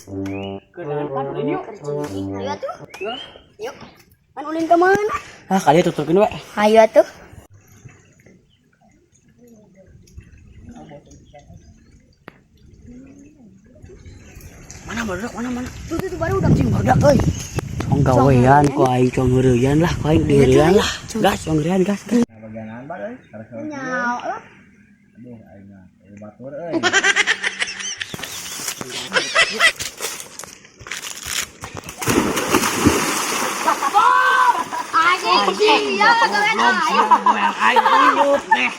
Kenalan pan ulin yuk. Ayo atuh. Yuk. Pan ulin ke mana? Ah, kali tuturkeun we. Ayo atuh. Mana barudak, mana mana? Tuh tuh, tuh baru udah. Anjing barudak euy. Cong gawean ku aing cong heureuyan lah, ku aing diheureyan lah. Gas cong heureuyan gas gas. Nah, bagian bar euy. Karek Nyawa lah. Aduh, aing mah euy batur euy. Anjing, iya gawean aing. Aing tuyup teh.